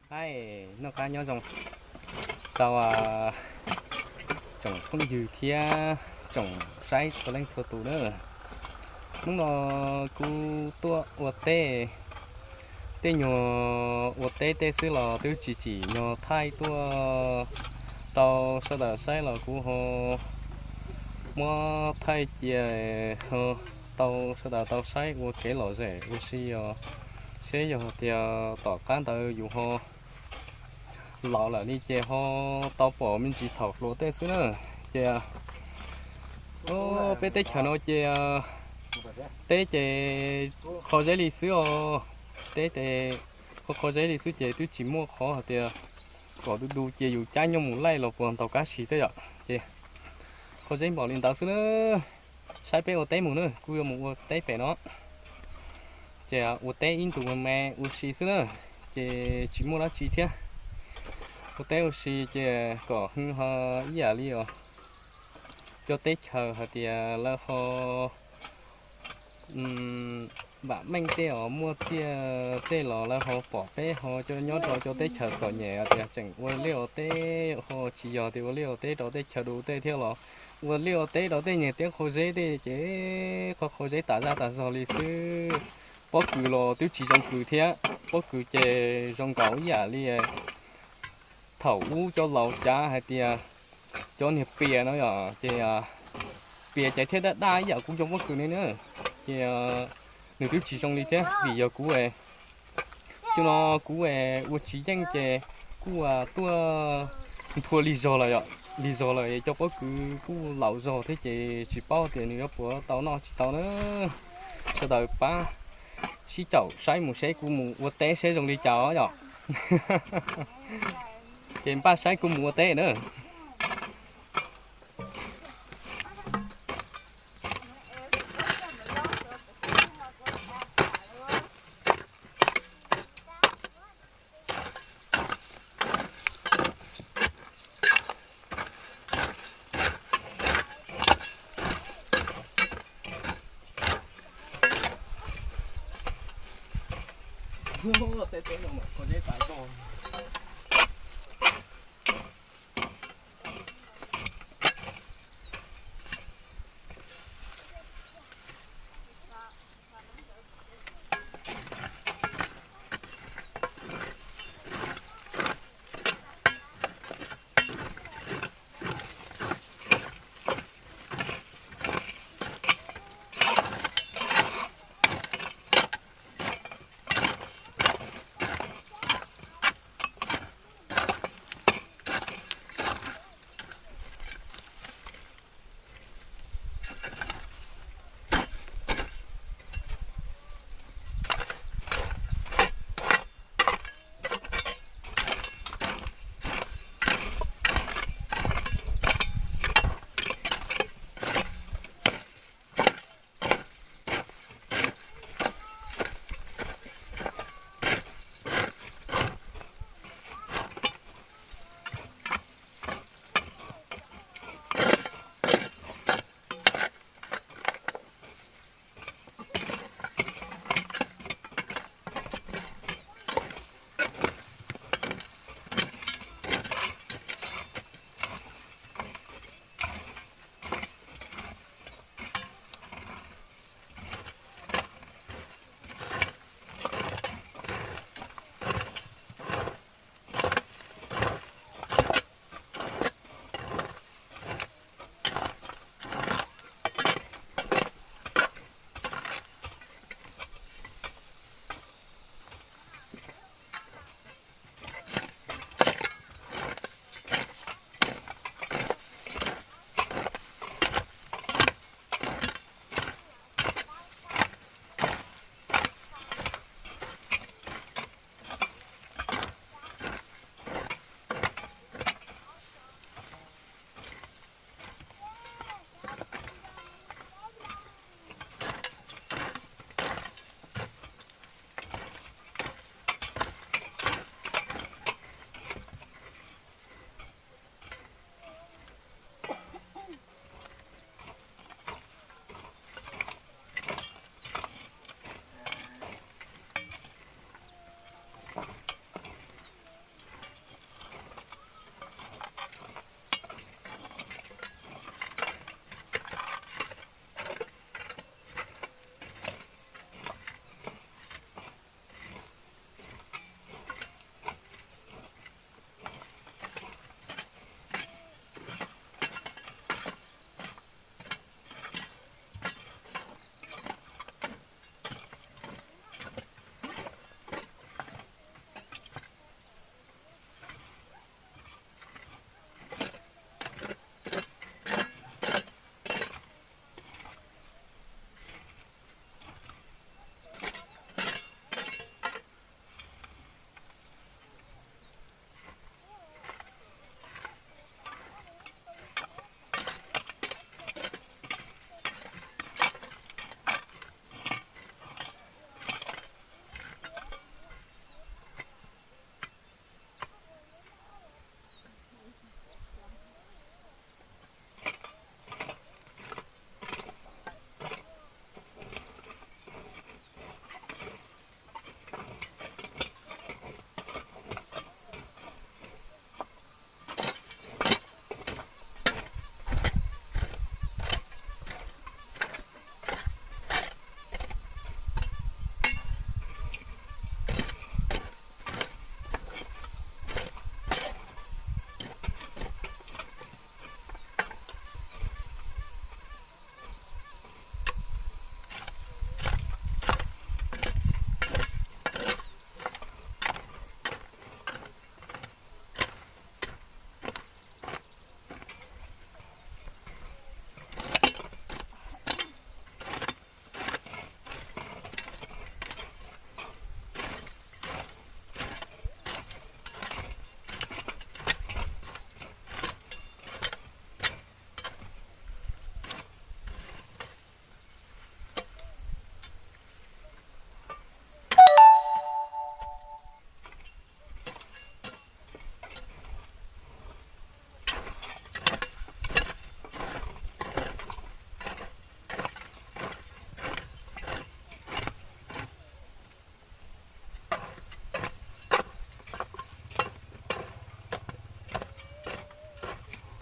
Hais, noj qab nyob zoo rau tsoom phooj ywg thiab tsoom saib txhua leej txhua tus na. Hnub no kuv tuaj ua teb, tej nyuag ua teb tej xwb los twb tsis tsim nyog thaij tuaj rau sawv daws saib los kuv ho muab thaij cia ho tau sawv daws tau saib ua kev lom zem ua si os. Seb yog tias tom qab ntawd yus ho laus lawm li ces ho tau pom me ntsis thaum hluas tej xwb na. Ces peb teb chaws no ces teb ces qho zeb li xwb os. Teb ces qho qho zeb li xwb ces twb tsis muaj qhov hais tias kom du du cia yus cab nyob mus laij los puas ntaus kab si thiab yom. Ces qho zeb npaum li ntawd xwb na. Saib peb ua teb mus na, kuv yuav mus ua teb pem no. Ces ua teb ib ntus me me ua si xwb na, ces tsis muaj dab tsi thiab. Ua teb ua si ces kom hwj ho ib yam li os. Cov teb chaws hais tias lawv ho vam meej tej os, muaj txiaj tej los lawv ho pom peb ho cov nyob rau cov teb chaws txom nyem tias tseem ua liaj ua teb ho tsis yog tias ua liaj ua teb rau teb chaws dub tej thiab los ua liaj ua teb rau tej niag teb qhov zeb tej ces qhov qhov zeb tas zaj tas zog li xwb. Pob kws los twb tsis zoo kws thiab, pob kws ces zoo nkaus ib yam li thaum ub cov laus cav hais tias cov niag pias no yom, ces pias ces thiaj daj daj ib yam kuv cov pob kws ne na. Ces nws twb tsis zoo li thiab vim yog kuv xyoo no kuv ua tsis yeej ces kuj tuaj nthua lig zog lawm, lig zog lawm cov pob kws kuj laus zog thiab ces tsis paub tias nws yuav puas tau noj tsis tau na. Sawv daws pab sib caum saib mus seb kuv mus ua teb seb zoo li cas os yom. Ces npaj saib kuv mus ua teb na.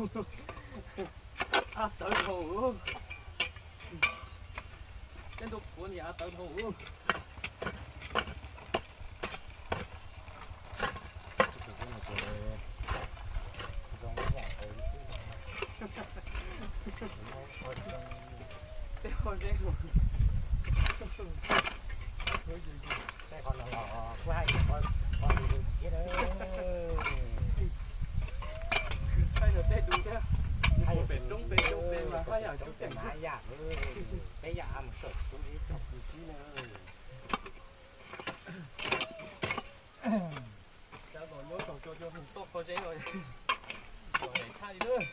Av tawv dhau. Peb ntuj qhuav niag av tawv dhau. Tej qho zeb, tej qho no los kuj haj yam pom, pom yus thiab. Thaij ntawm tej dub thiab, pem roob pem roob pem mas haj yam cub ceem mas haj yam, peb yam mus saum tub zeb tug kis xwb na. Cov nyob tau cua cua mus toj qho zeb no, tshaj li lawm.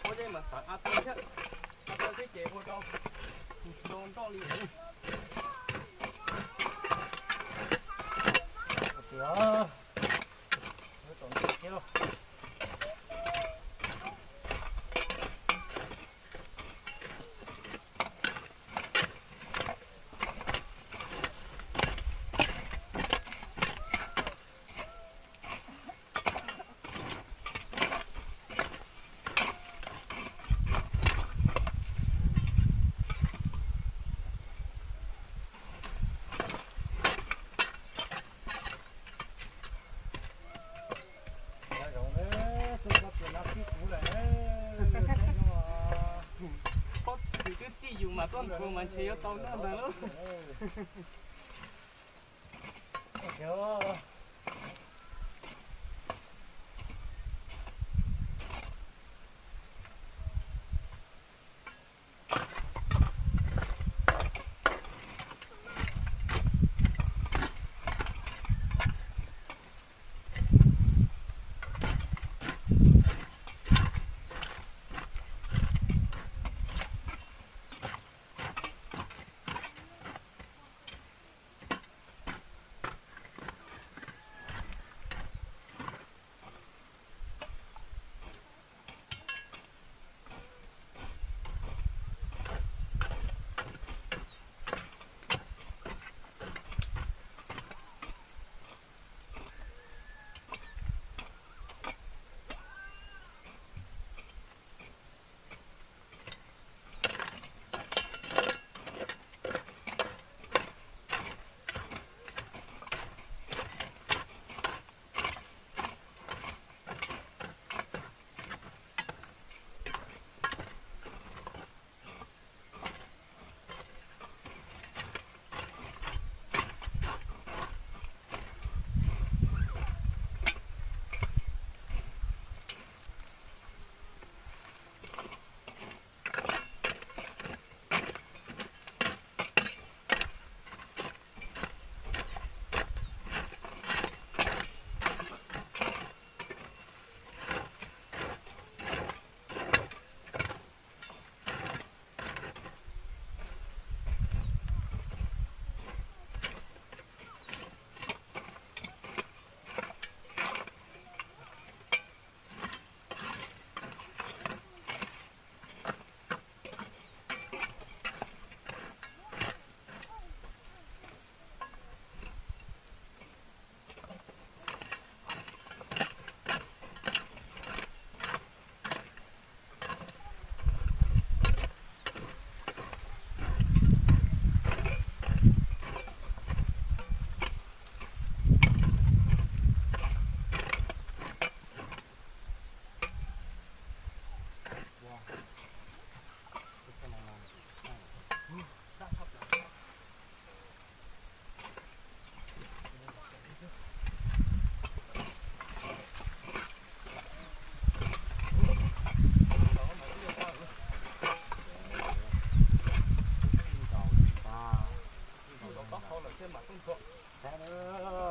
Qho zeb mas xav av tawv thiab, av tawv thiab ces ua rau zoo nroj li lawm. Tiag, tau nroj thiab lauj. Pob tw twb txij yus mas tuaj nthuav mas ntshe yuav tau noj ntag lauj.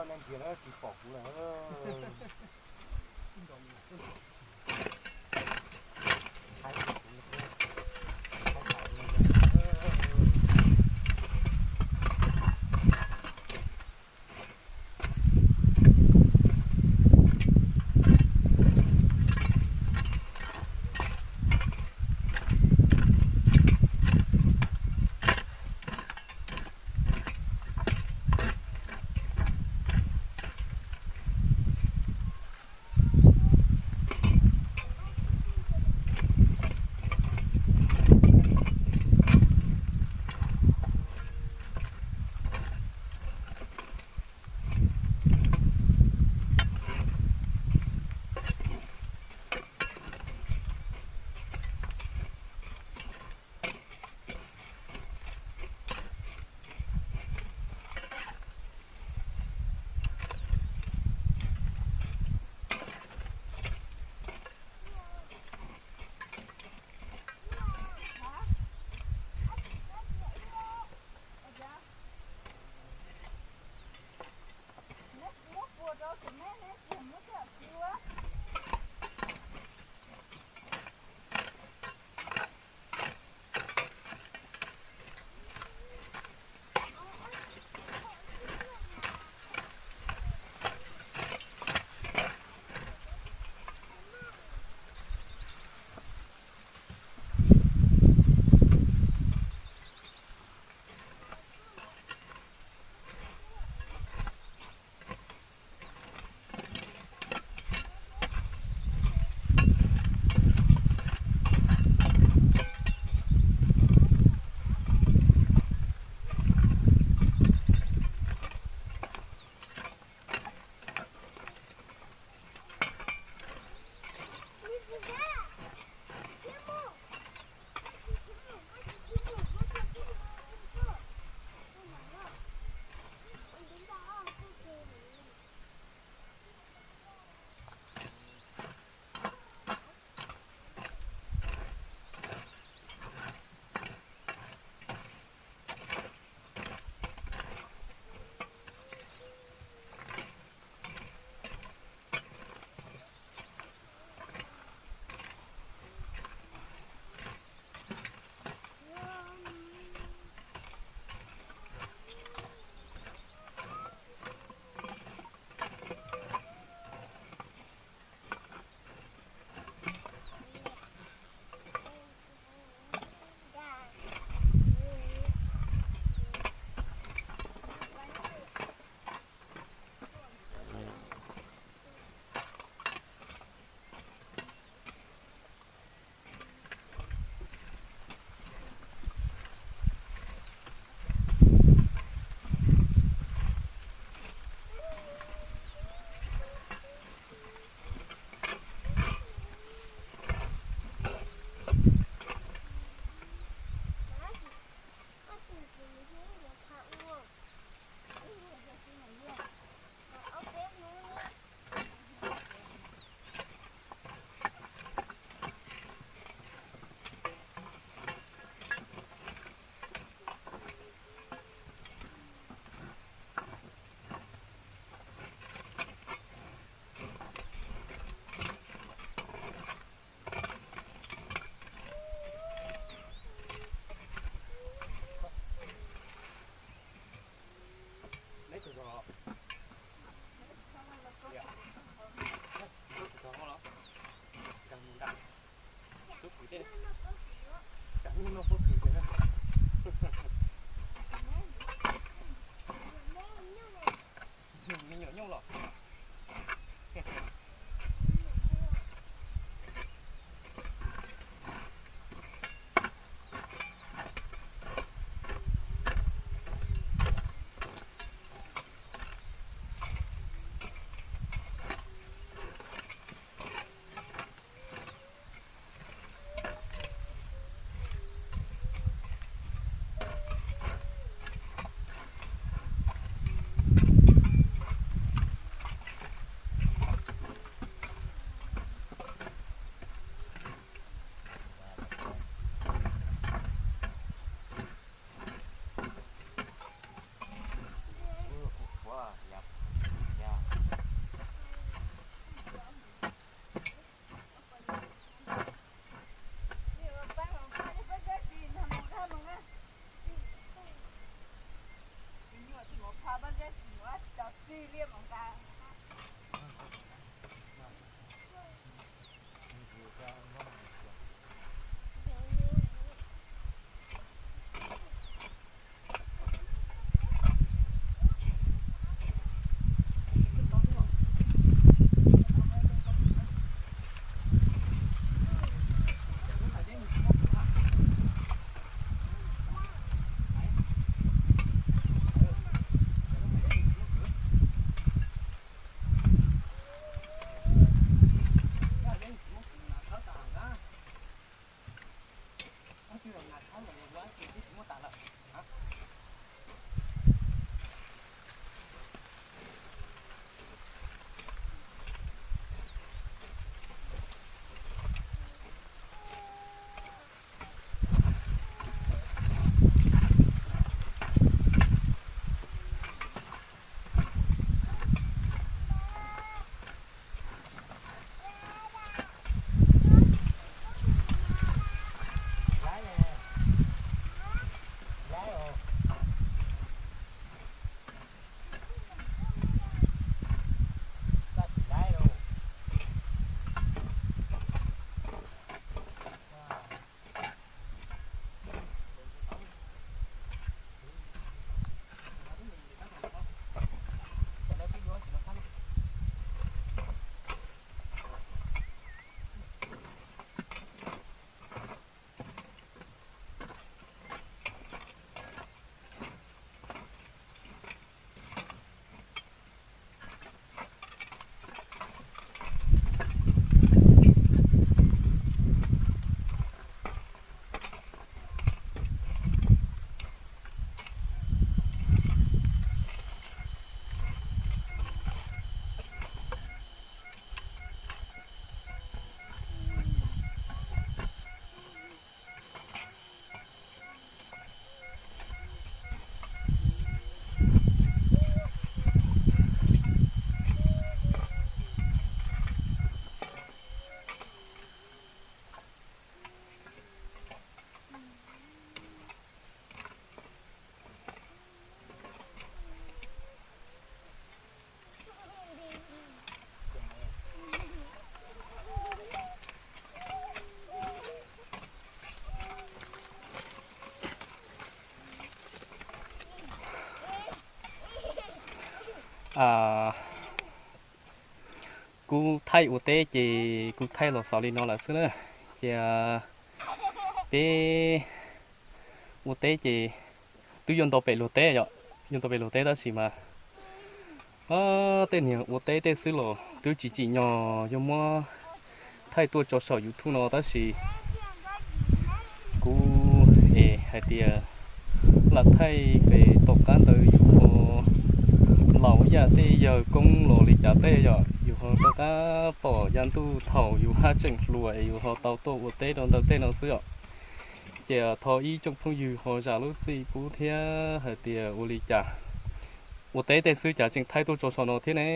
Neeg tiag na tsis pom kuv lawm. Kuv thaij ua teb ces kuv thaij los xaus li no lawm xwb na. Ces peb ua teb ces twb yuav nto pem luag teb yom, yuav nto pem luag teb tab sis mas tej niag ua teb tej xwb los twb tsis tsim nyog yuav muab thaij tuaj tso saum YouTube no tab sis kuv es hais tias lam thaij ces tom qab ntawd yus ho laus yaj tej yawg koob los li cas tej yom, yus ho rov qab pom yav ntuj thaum yus haj tseem hluas es yus ho tau tuaj ua teb rau ntawm tej no xwb yom. Ces thov ib tsoom phooj ywg ho zam lub txim pub thiab hais tias ua li cas ua teb tej xwb cas tseem thaij tuaj tso saum no thiab ne.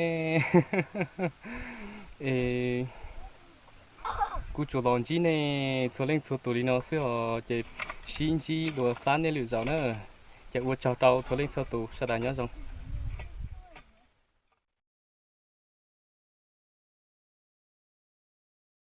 Es kuv tsuas los ntsib nej txhua leej txhua tus li no xwb os, ces sib ntsib dua xab nej lwm zaus na. Ces ua tsaug rau txhua leej txhua tus, sawv daws nyob zoo.